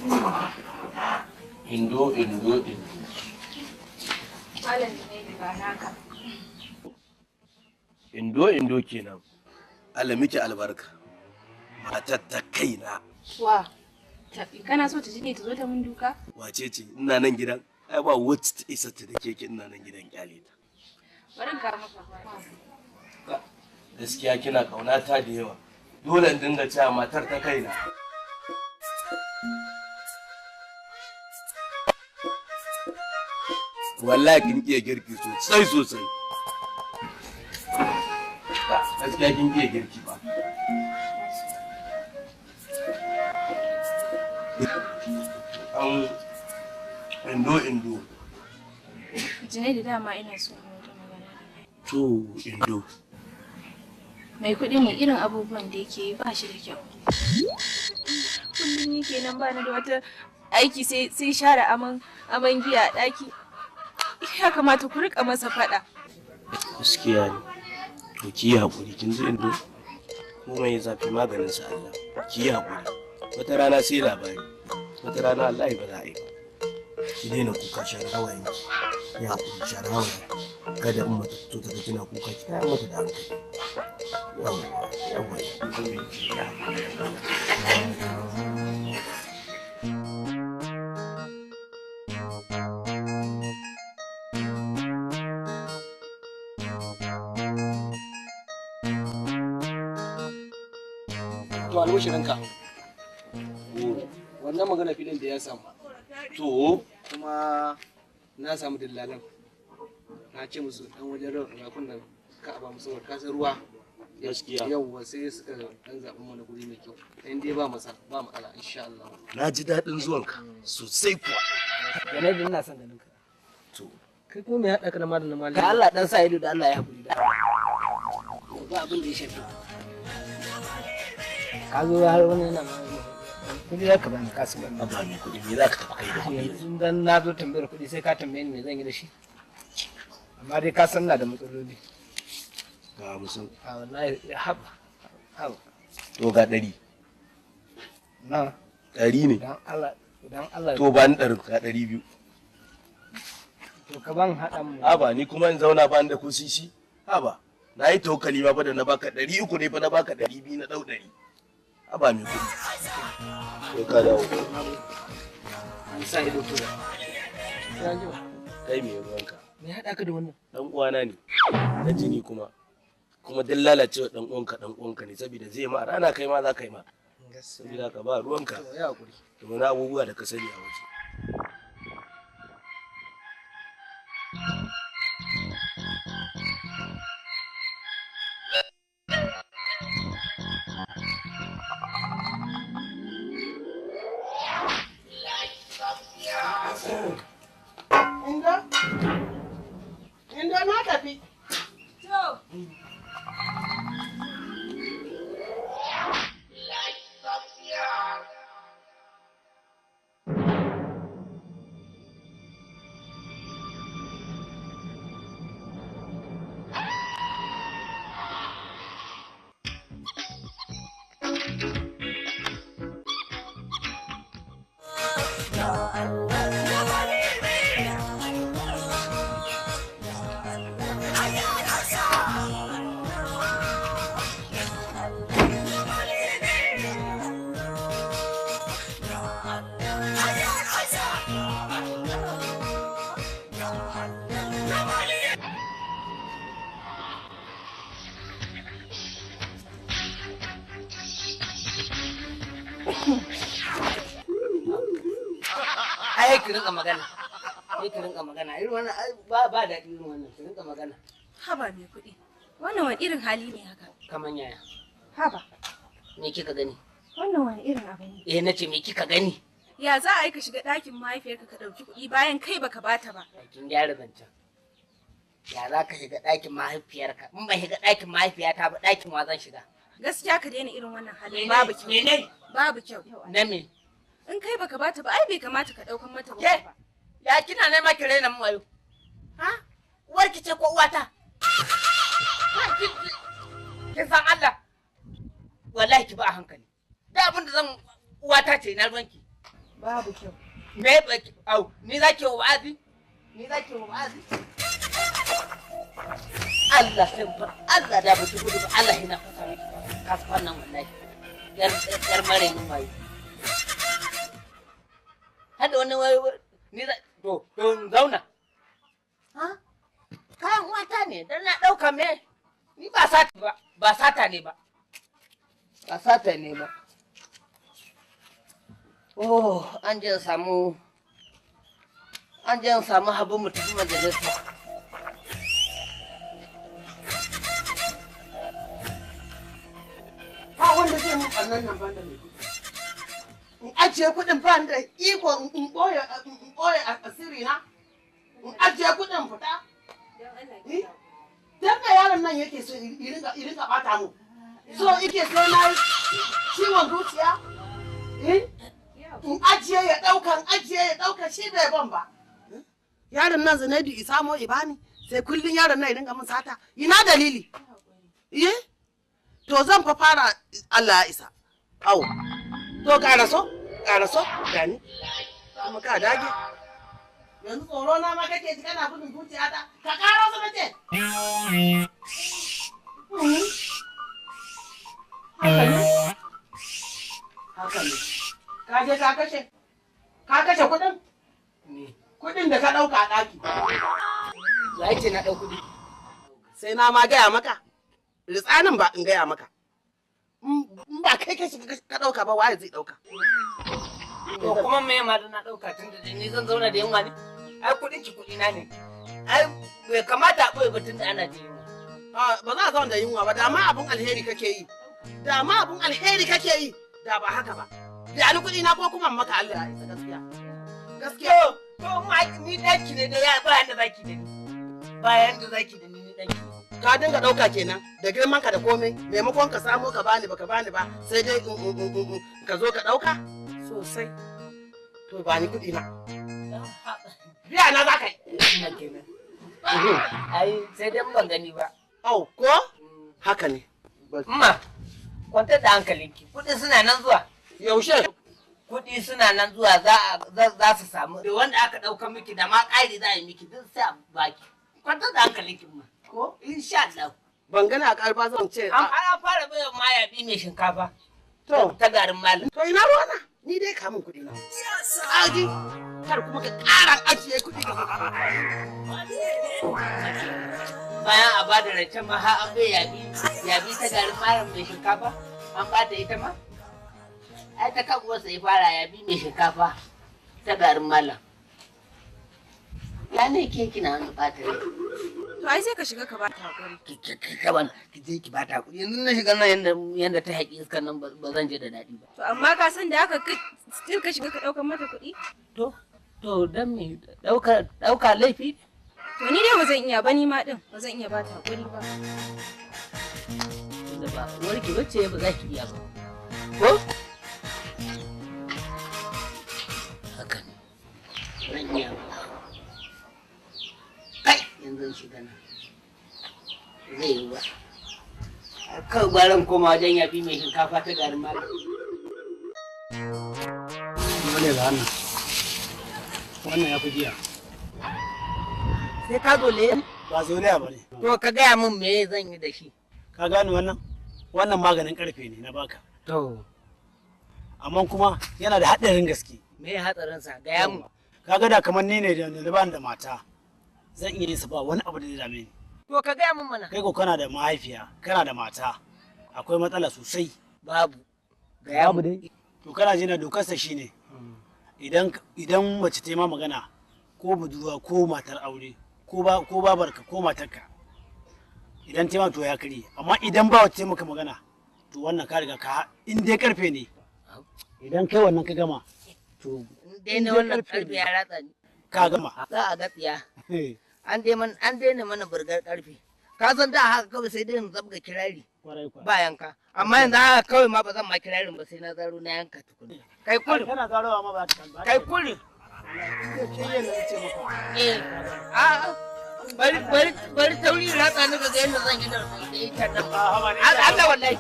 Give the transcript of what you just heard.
Indo indo indo. Malam Junaidu ba naka. Indo indo kenan. Allah miki albarka. Matar ta kaina. Wa? Tafi kana so ta ji ne ta zo ta mun duka? Wace ce? Ina nan gidan. Ai ba wacce ta isa ta dake ki ina nan gidan kyale ta. Bari in kawo maka ruwa. Gaskiya kina kaunata da yawa. Dole in dinga cewa matar ta kaina. Wallahi kin iya girki sosai sosai. Gaskiya kin iya girki ba. An indo indo. Junaidu dama ina so mu wata magana da kai. To indo. Mai kuɗi ne irin abubuwan da yake yi ba shi da kyau. Kullum ni kenan ba ni da wata aiki sai share aman giya a ɗaki. Ya kamata ku riƙa masa faɗa. Gaskiya ne. To ki yi haƙuri kin ji indo? Komai zafi maganin sa Allah. Ki yi haƙuri. Wata rana sai labari. Wata rana Allah ba za a yi ba. Ki daina kuka share hawayenki. Ki haƙuri share hawayenki. Kada in mata fito ta ga kina kuka ki tayar mata da hankali. Yawwa yawwa. To albishirinka. Wannan magana filin da ya samu. To kuma na samu dillalan. Na ce musu dan wajen rakun nan ka a ba musu saboda ruwa. Gaskiya. Yawwa sai suka dan zaɓi mana guri mai kyau. In dai ba matsala ba matsala insha Allah. Na ji daɗin zuwanka sosai kuwa. Junaidu ina son ganin ka. To. Kai kuma me haɗa ka da malam na malam? Ka Allah dan sa ido da Allah ya haƙuri da. Ba abin da ya shafi. Ka zo har wani yana ma kuɗi za ka bani kasu bani. Abba mai kuɗi me za ka tafi kai da kuɗi? Yanzu dan na zo tambayar kuɗi sai ka tambaye ni me zan yi da shi. Amma dai ka san na da matsaloli. Ga 50. A wallahi haba haba. To ga 100. Na. 100 ne. Dan Allah dan Allah. To ba ni 100 ga 200. To ka ban haɗa mu. Haba ni kuma in zauna ba ni da kusisi? Haba. Na yi tawakkali ma fa da na baka 300 ne fa na baka 200 na ɗau 100. Haba mai kuɗi. Sai ka dawo. An sa ido to. Kai me ruwanka? Me haɗa ka da wannan? Dan uwana ne. Na jini kuma. Kuma duk lalacewa dan uwanka dan uwanka ne saboda zai ma rana kai ma za ka yi ma. Saboda ka ba ruwanka. To ya hakuri. Da wani abubuwa da ka sani a waje. Indo? Indo na tafi. To. Ai ki rinka magana. Ai ki rinka magana. Irin wannan ba ba daɗi irin wannan ki rinka magana. Haba mai kuɗi. Wannan wani irin hali ne haka? Kaman yaya? Haba. Me kika gani? Wannan wani irin abu ne? Eh nace me kika gani? Ya za a yi ka shiga ɗakin mahaifiyarka ka ɗauki kuɗi bayan kai baka bata ba? Kin gyara zancen. Ya za ka shiga ɗakin mahaifiyarka? In ban shiga ɗakin mahaifiyata ba ɗakin wa zan shiga? Gaskiya ka daina irin wannan halin babu kyau. Mene? Babu kyau. Na me? In kai baka bata ba ai bai kamata ka ɗaukan mata ba. Ke? Ya kina nema ki raina mun wayo? Ha? Uwarki ce ko uwata? Kin san Allah? Wallahi ki ba a hankali. Da abin da zan uwata ce na ruwanki. Babu kyau. Me ba au ni zaki wa'azi? Ni zaki wa'azi? Allah sai ba Allah da ba ki gudu ba Allah yana fasa miki kasfan nan wallahi. Yar yar mare mun wayo. Hada wani wayo ni za to to zauna. Ha? Kayan wata ne dan na dauka me? Ni ba sata ba, ba sata ne ba. Ba sata ne ba. Oh, an je samu habu mu tafi majalisa. Ba wanda zai mun ɓarnan nan banda mai kuɗi. In ajiye kuɗin ba da iko in ɓoye asiri na. In ajiye kuɗin fita. Dan da yaron nan yake so ya rinka ɓata mu. So yake so na ciwon zuciya. In ajiye ya ɗauka, in ajiye ya ɗauka shi bai ban ba. Yaron nan Zanaidu Isamo Ibani sai kullum yaron nan ya dinga min sata. Ina dalili? Eh? To zan fa fara Allah ya isa. Au. To ƙaraso, ƙaraso, gani. Kuma ka dage. Yanzu tsoro na ma kake ji kana gudun zuciyata. Ka ƙaraso nace. Haka ne. Haka ne. Ka je ka kashe? Ka kashe kuɗin? Kuɗin da ka ɗauka a ɗaki. Wa ce na ɗau kuɗi? Sai na ma gaya maka. Ritsanin ba in gaya maka. In ba kai ka shiga ka ɗauka ba waye zai ɗauka? To kuma me ma da na ɗauka tun da ni zan zauna da yunwa ne? Ai kuɗin ki kuɗi na ne. Ai bai kamata a ɓoye ba tun da ana da yunwa. Ba za a zauna da yunwa ba, da ma abun alheri kake yi. Da ma abun alheri kake yi. Da ba haka ba. Da ni kuɗi na ko kuma maka Allah ya isa gaskiya. Gaskiya. To ma ni ɗanki ne da ya bayan da zaki da ni. Bayan da zaki da ni ni ɗanki. Ka dinga ɗauka kenan da girman ka da komai maimakon ka samo ka bani baka bani ba sai dai ka zo ka ɗauka. Sosai. To ba ni kuɗi na. Biya na za ka yi. Ina kenan. Ai sai dai ban gani ba. Au ko? Haka ne. Ma kwantar da hankalinki kuɗi suna nan zuwa. Yaushe? Kuɗi suna nan zuwa za su samu. Da wanda aka ɗauka miki da ma ƙari za a yi miki duk sai a baki. Kwantar da hankalinki ma. Ko? Insha Allah. Ban gana a ƙarfa zan ce. An fara bai ma yabi mai shinkafa. To. Ta garin malam. To ina ruwana? Ni dai kamun kuɗi na. Aji. Kar kuma ka ƙara ajiye kuɗi ka. Bayan a bada rancen ma har an bai yabi ta garin malam mai shinkafa an bata ita ma. Ai ta kan uwarsa ya fara yabi mai shinkafa ta garin malam. Ya ne ke kina wani bata rai? To ai sai ka shiga ka bata hakuri. Ki je ki bata hakuri. Yanzu na shiga nan yanda ta haƙi iskan nan ba zan je da daɗi ba. To amma ka san da haka still ka shiga ka ɗaukar mata kuɗi? To dan me ɗauka laifi? To ni dai ba zan iya ba ni ma ɗin ba zan iya bata hakuri ba. Tunda ba uwarki bace ba za ki iya ba. Ko? Haka ne. Zan iya ba. Kai yanzu shiga nan. Zai yi ba. Kawai gwaran koma wajen yabi mai shinkafa ta garin malam. Dole ga wannan. Wannan ya fi giya. Sai ka zole ni? Ba zolaya ba ne. To ka gaya min me zan yi da shi. Ka gane wannan? Wannan maganin karfe ne na baka. To. Amma kuma yana da haɗarin gaske. Me hatsarinsa? Gaya min. Ka ga da kamar ni ne da ba da mata. Zan iya yin sa ba wani abu da zai dame ni. To ka gaya min mana. Kai ko kana da mahaifiya, kana da mata. Akwai matsala sosai. Babu. Gaya Babu dai. To kana jina dokarsa shine. Idan mace ta yi ma magana ko budurwa ko matar aure ko babarka ko matarka idan ta yi ma to ya karye, amma idan ba wacce maka magana to wannan ka riga ka in dai karfe ne idan kai wannan ka gama to dai na wannan karfe ya ratsa ni ka gama za a ga tsiya. An daina mana burgar karfe. Ka san da haka kawai sai dai in zabga kirari ba yanka, amma yanzu haka kawai ma ba zan ma kirarin ba sai na zaro na yanka tukuna. Kai kuri. Kana zarowa ma ba ka. Kai kuri. Eh. A bari bari bari tauri ratsa ni ga yadda zan yi da ita nan. Allah wallahi.